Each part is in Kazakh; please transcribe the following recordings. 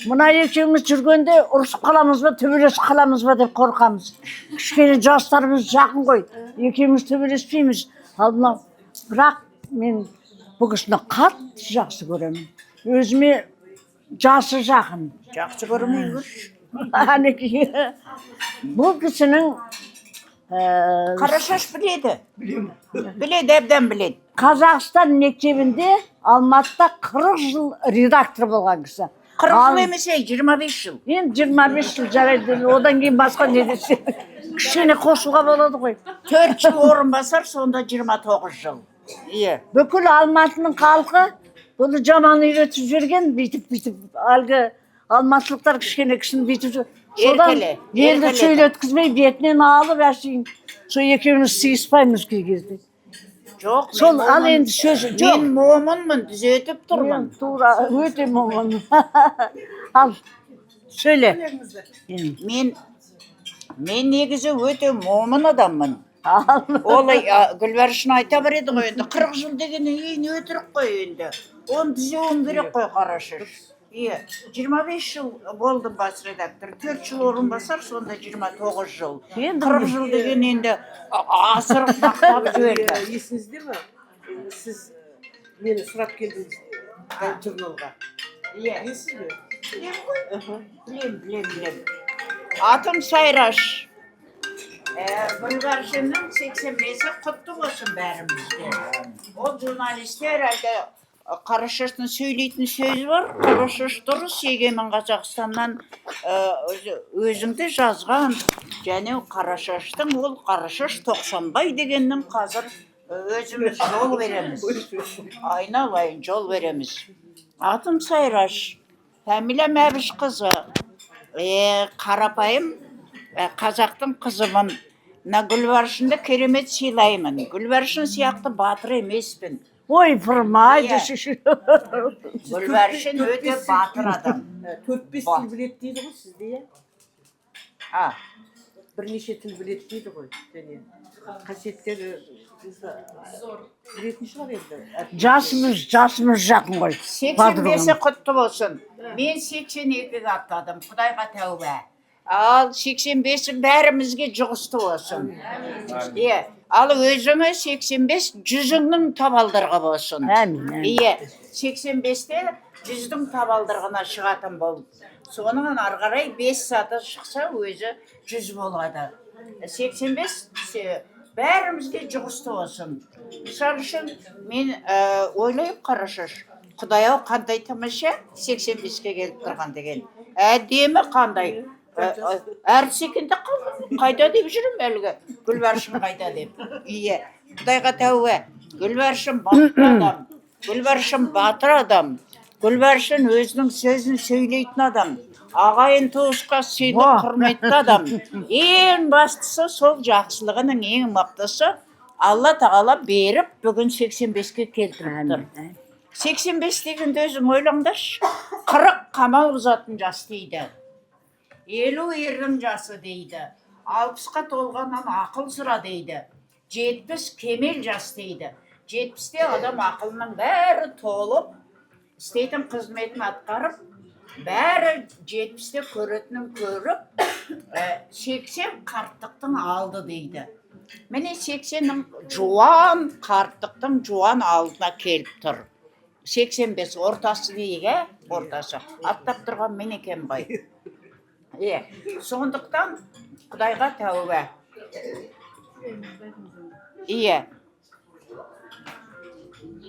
Мына екеуміз жүргенде ұрысып қаламыз ба, төбелесіп қаламыз ба деп қорқамыз. Кішкене жастарымыз жақын ғой, екеуміз төбелеспейміз. Ал мынау, бірақ мен бұл кісіні қатты жақсы көремін, өзіме жасы жақын. Жақсы көрмей көрші. Әнекей, бұл кісінің Қарашаш біледі. Біледі, әбден біледі. Қазақстан мектебінде Алматыда 40 жыл редактор болған кісі. 40 Ал- жыл емес, ей, 25 жыл. Енді 25 жыл, жарайды, одан кейін басқа не десе, кішкене қосуға болады ғой. 4 жыл орынбасар, сонда 29 жыл. Иә. Бүкіл Алматының халқы бұны жаман үйретіп жіберген, бүйтіп бүйтіп әлгі алматылықтар кішкене кісіні бүйтіп содан Еркеле, елді еркеледі. сөйлеткізбей, бетінен алып әшейін. Сол екеуміз сыйыспаймыз кей кезде. Жоқ, мен Сол, ал момын- енді сөз жоқ. Мен момынмын, түзетіп тұрмын. Мен тура өте момын. Ал сөйле енді. Мен негізі өте момын адаммын. Ал. Олай Гүлбаршын айта береді ғой енді. 40 жыл деген ең өтірік қой енді. Оны түзеуім керек қой, Қарашаш. Иә, 25 жыл болдым бас редактор, 4 жыл орынбасар, сонда 29 жыл. Енді 40 жыл деген енді асырып мақтап жіберді. Есіңізде ме, сіз мені сұрап келдіңіз журналға? Иә. Білесіз бе? Білем ғой. Білем, білем, білем. Атым Сайраш. Гүлбаршынның 85-і құтты болсын бәрімізге. Ол журналистер әлгі Қарашаштың сөйлейтін сөзі бар. Қарашаш дұрыс, Егемен Қазақстаннан өзіңді жазған және Қарашаштың, ол Қарашаш Тоқсанбай дегеннің қазір өзіміз жол береміз. Айналайын, жол береміз. Атым Сайраш. Фамилиям Әбіш қызы. Қарапайым қазақтың қызымын. Мына Гүлбаршынды керемет сыйлаймын. Гүлбаршын сияқты батыр емеспін. Ой, пырмай. Иә. Гүлбаршын өте батыр адам. Төрт бес Ба. тіл біледі дейді ғой сізде, иә? А, Бірнеше тіл біледі дейді ғой, және қасиеттері білетін шығар енді. Жасымыз жақын ғой. 85-і құтты болсын. Мен 82-ге аттадым, Құдайға тәуба. Ал 85-і бәрімізге жұғысты болсын. Иә, ал өзіңе 85 жүзіңнің табалдырығы болсын. Әмин, әмин. Иә, 85-те 100-дің табалдырығына шығатын бол. Соның ары қарай 5 саты шықса, өзі 100 болады. 85 бәрімізге жұғысты болсын. Мысал үшін, мен ойлаймын, Қарашаш, Құдай ау, қандай тамаша 85-ке келіп тұрған деген. Әдемі қандай. Әртіс екен де қалдым. Қайда деп жүрмін әлгі. Гүлбаршын қайда деп. Иә, Құдайға тәуба. Гүлбаршын батыр адам. Гүлбаршын батыр адам. Гүлбаршын өзінің сөзін сөйлейтін адам. Ағайын туысқа сыйлы Во. құрметті адам. Ең бастысы, сол жақсылығының ең мықтысы Алла тағала беріп, бүгін 85-ке келтіріп тұр. 85 дегенде өзің ойлаңдаршы. 40 қамал бұзатын жас дейді. 50 ердің жасы дейді. 60-қа толғаннан ақыл сұра дейді. 70 кемел жас дейді. 70-те адам ақылының бәрі толып, істейтін қызметін атқарып, бәрі 70-те көретінін көріп, 80 қарттықтың алды дейді. Міне, 80-нің жуан қарттықтың жуан алдына келіп тұр. 85 ортасы дейік, ә? Ортасы. Аттап тұрған мен екен ғой. Е, сондықтан Құдайға тәуба. Иә.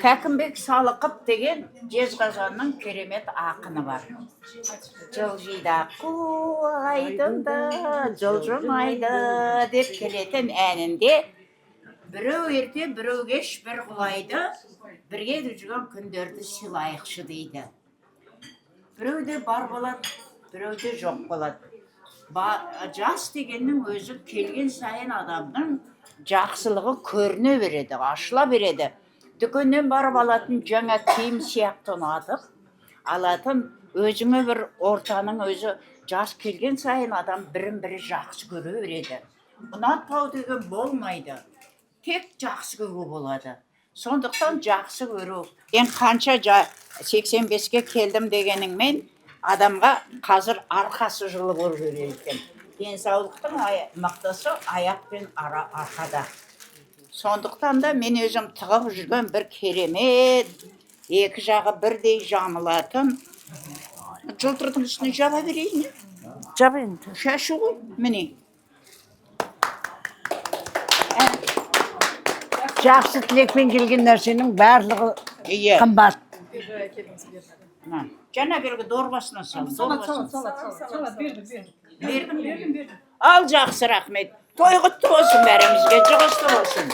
Кәкімбек Салықов деген Жезқазғанның керемет ақыны бар. Жылжиды аққу айдында, жылжымайды деп келетін әнінде: біреу ерте, біреу кеш бір құлайды, бірге жүрген күндерді сыйлайықшы дейді. Біреуде бар болады, біреуде жоқ болады. Жас дегеннің өзі келген сайын адамның жақсылығы көріне береді, ашыла береді. Дүкеннен барып алатын жаңа киім сияқты ұнатып алатын өзіңе бір ортаның өзі, жас келген сайын адам бірін бірі жақсы көре береді. Ұнатпау деген болмайды, тек жақсы көру болады. Сондықтан жақсы көру. Мен қанша 85-ке келдім дегеніңмен Адамға қазір арқасы жылы болып жүреді екен. Денсаулықтың мықтысы аяқ пен ара арқада. Сондықтан да мен өзім тығып жүрген бір керемет, екі жағы бірдей жамылатын жылтырдың үстіне жаба берейін, иә? Жап енді. Шашу ғой, міне. Жақсы тілекпен келген нәрсенің барлығы қымбат. Мына. Жаңа бергі дорбасына сал. Дорбасына. Салат, бердім, бердім. Бердім. Бердім, бердім. Ал, жақсы, рахмет. Той құтты болсын бәрімізге, жұғысты болсын.